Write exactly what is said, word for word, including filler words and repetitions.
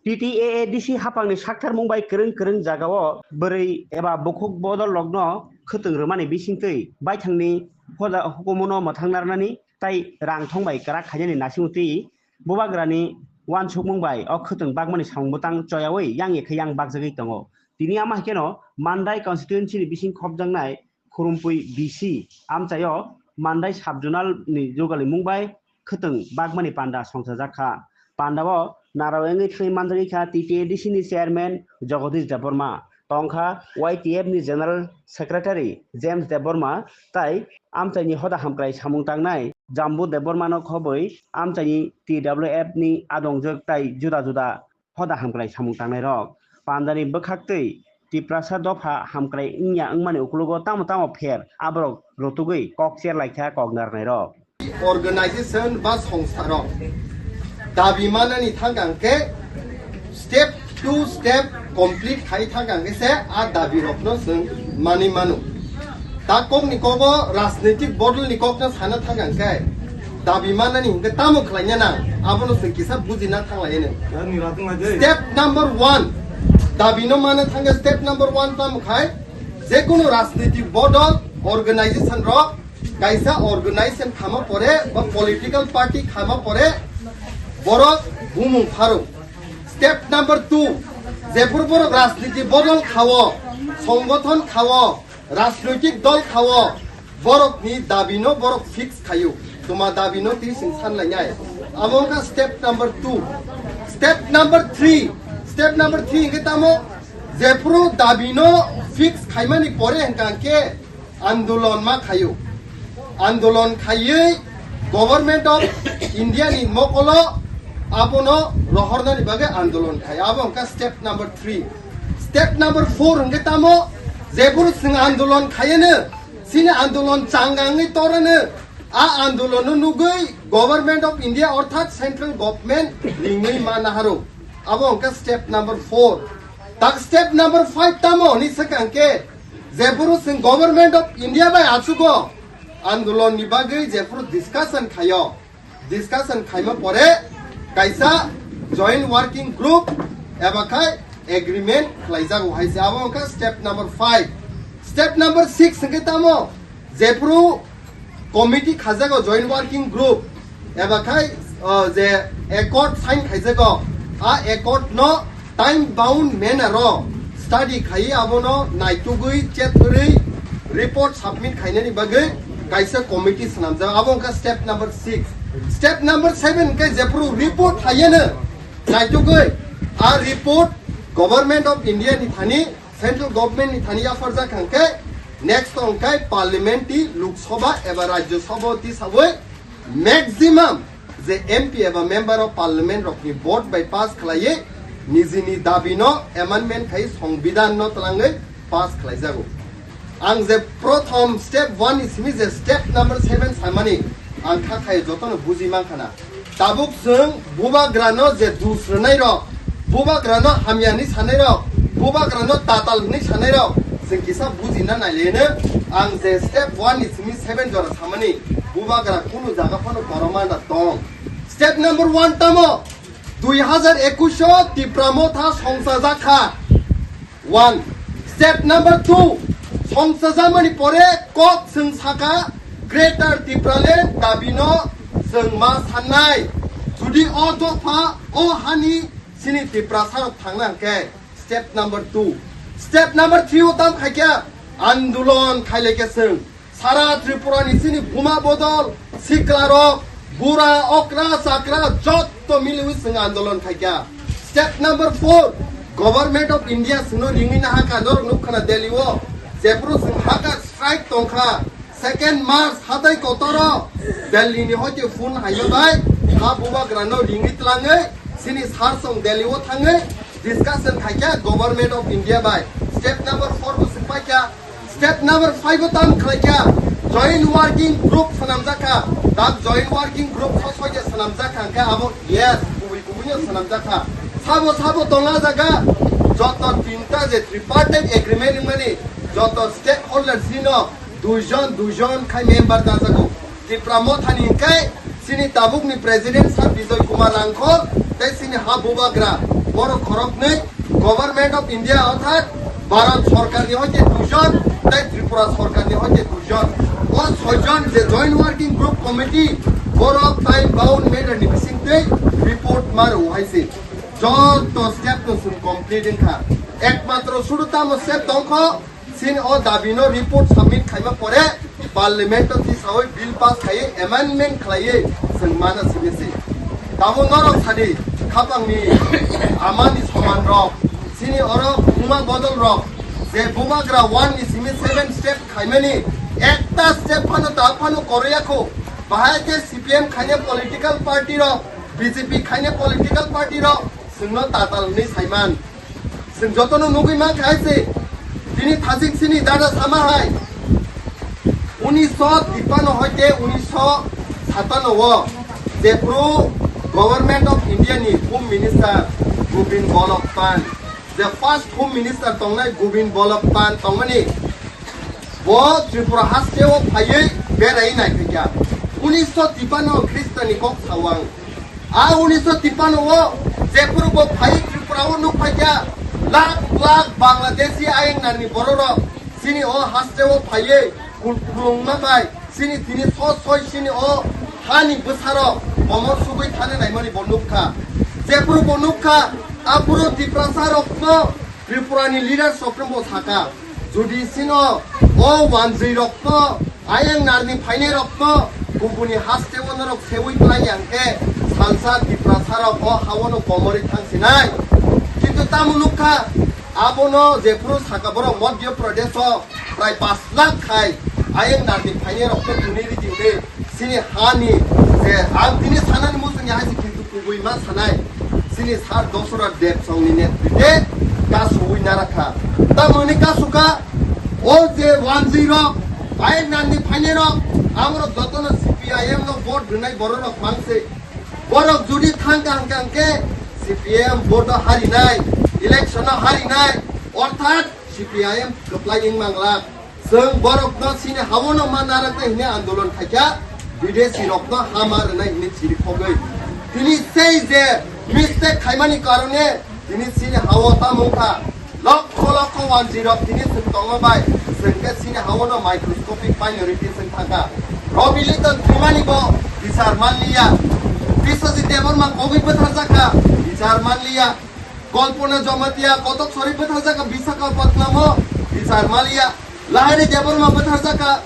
T T A A D C haphangni sakthar mung bai kwrwng kwrwng jagao bwrwi eba bukhuk bodol rokno khwtwng rwmani bisingtwi baithangni hoda hukumu no mwthang narnani tai rang thong bai kwrak khainani naisingtwi bubagrani uansukmung bai o khwtwng bakmani samung bwtang choyawi yang ye khe yang bakjagwi tongo. Tini ama hai kheno Mandai constituency ni bising khopjaknai Khurumpui B C amchaio Mandai sub-zonal ni jogali mung bai khwtwng bakmani panda songchajak kha. Pandao narao wngwi thangwi manjagwi kha T T A D C ni chairman Jagadish Debbarma, tongkha Y T F ni general secretary James Debbarma, tai amchaini hoda hamkrai samung tangnai Jambu Debbarma no khobwi amchaini T W F ni adongjwk tai juda juda hoda hamkrai samung tangnai rok. Pandani bwkhaktwi Tiprasa dopha hamkrai wngya wngmani ukologo tamo tamo pher aborok rotugwi kok cher laikha kok narwknai rok. Organization ba songsa rok dabi manani thangkang khe step to step complete khai thangkang khe se a dabi rokno chwng mani mano. Ta kokni kogo rajnitik bodolni kokno sana thangkang khe dabi manani hingke tamo khlaina nang, abono chwng kisa bujina thanglaino. Step number one, dabino mana thangkhe step number one tamo khai, jekono rajnitik bodol, organization rok, kaisa organization khama pore ba political party khama pore borok bumung pharo. Step number two, jephuru borok rajniti bodol khao, songothon khao, rajnoitik dol khao, borokni dabino borok fix khaio. Tuma dabino twi chwng san lainai. Amo wngkha step number two. Step number three, step number three hingke tamo, jephuru dabino fix khaimani pore hingka hingke andolon ma khaio. Andolon khaiwi Government of India ni mokolo abono rohornani bagwi andolon khai. Abo wngkha step number three. Step number four hwnkhe tamo, jephuru chwng andolon khaiyono, chini andolon changangwi torano, a andolonno nugwi Government of India orthat central government ringwi ma naharo. Abo wngkha step number four. Tak step number five tamo hwnwi swkang khe, jephuru chwng Government of India bai achugo andolon ni bagwi jephuru discussion khaio, discussion khaima pore kaisa joint working group eba khai agreement khlaijago hai se, abo wngkha step number five. Step number six hwnkhe tamo, jephuru committee khajago, joint working group, eba khai, uh, je accord sign khaijago, a accord no time bound manner o study khaiwi abono naitugwi chetwrwi report submit khainani bagwi kaisa committee swnamjak, abo wngkha step number six. Step number seven khe jephuru report haiyano naitugwi a report Government of India ni thani, central government ni thani yapharjak hwnkhe next wngkha parliament ti Lok Sabha eba Rajya Sabha ti sawi maximum je M P eba member of parliament rokni vote bai pass khlaiwi nijini dabino amendment khai songbidhan no twlangwi pass khlaijago. Ang je prothom step one ni simi je step number seven samani ang kha khai jotono buji mankhana. Tabuk chwng bubagrano je dus rwnai rok, bubagrano hamya ni sanai rok, bubagrano tatal hwnwi sanai rok, chwng kisa bujina nailaino. Ang je step one ni simi seven jora samani, bubagra kunu jaga phano boromanda tong. Step number one tamo, dui hazar ekush o Tipra Motha songchajak kha. One. Step number two, songchajamani pore kok chwng saka Greater Tipraland dabino chwng ma sannai. Judi o dopha o hani chini Tiprasa rok thangna hwnkhe step number two. Step number three o tam khaikha andolon khailai khe chwng. Sara Tripura ni chini buma bodol, sikla rok, bura, okra, chakra, jotto miliwi chwng andolon khaikha. Step number four, Government of India chwngno ringwi nahakha, norok nukkhana Delhi o, jephuru chwng hunger strike tongkha, second March hatai kotoro Delhi ni hoite phone haima bai, ha bubagrano ringwi tlangwi, chini sar song Delhi o thangwi discussion khaikha Government of India bai. Step number four bo swk paikha. Step number five o tam khlaikha, joint working group swnamjakha. Tak joint working group soi soi je swnamjakha, hwnkhe abo yes, kubui kubui no swnamjakha. Sabo sabo tonga jaga, joto tinta je tripartite agreement wngmani, joto stakeholders ni no duijon duijon khai member jajago. Tipra Mothani hwnkhe chini tabukni president sir Bijoy Kumar Rangkhol tei chini ha bubagra Borok khoroknwi Government of India orthat Bharat sorkarni hoite duijon tei Tripura sorkarni hoite duijon. O soijon je Joint Working Group Committee borok time bound matter ni bisingtwi report ma rw hai se. Joto step no chwng complete wngkha. Ekmatro sudu tamo step tongkho, chini o dabi no report submit khaima pore Parliament o tisawi bill pass khaiwi amendment khlaiwi chwng mana simi se. Tamo norok sadi khapangni amani soman rok, chini oro buma bodol rok, je bubagra one ni simi seven step khaimani ekta step phano ta phano korya kho. Bahai khe C P M khaina political party rok, B J P khaina political party rok chwngno tatal hwnwi saiman. Chwng jotono nugwi mankha hai se, tini thaching sini dada sama hai. Unisho tipano hoite unisho satano o jephru Government of India ni Home Minister Govind Ballabh Pant, je first Home Minister tongnai Govind Ballabh Pant tongmani, bo Tripura haste o phaiwi berai nai phikya. Unisho tipano Khristani kok sawang. A unisho tipano o jephru bo phai Tripura o nuk phaikya, lakh lakh Bangladeshi ayang nani bororok chini o haste o phaiwi kul-, kulungma bai chini tini so soi chini o hani bwsarok omor sugwi thani naimani bo nukha. Jephru bo nukha, aphuru Tiprasa rokno Tripura ni leaders rokno bo sakha. Jodi sino o wanjwi rokno, ayang narni phainai rokno, kubuni haste o norok sewi twlai yang khe, salsa Tiprasa rok o hawono komori thang sinai. Kintu tamo nukha, abono jephru saka borok Madhya Pradesh o prai pash lakh khai, ayang narni phainai rokno tuni ri tini. Chini hani je ang tini sanani muchungya hai se kintu kubui ma sanai. Chini sir Dasarath Debsongni netrite kasu ui narakha. Tamoni kasu ka o je wanjwi rok, ayang narni phainai rok, amorok jotono C P I M no vote rwnai bororok mangse. Borok jodi thangka hangka hangke C P I M vote o harinai, election o harinai, orthat C P I M kwplai wng manglak. Chwng borokno chini hawono ma naraknai hwnwi andolon khaikha, bidesi rokno ha ma rwnai hwnwi chirikhogwi. Tini sei je mistake khaimani karone tini chini hawo tamo wngkha. Lokho lokho wanjwi rok tini chwng tongma bai chwng khe chini hawono microscopic minority chwng thangkha. Robi Liton thwimani bo bichar manliya. Biswajit Debbarma kogwi bwtharjakha, bichar manliya. Kalpana Jamatia kotok sori bwtharjakha Visakhapatnam o, bichar manliya. Lahari Debbarma bwtharjakha,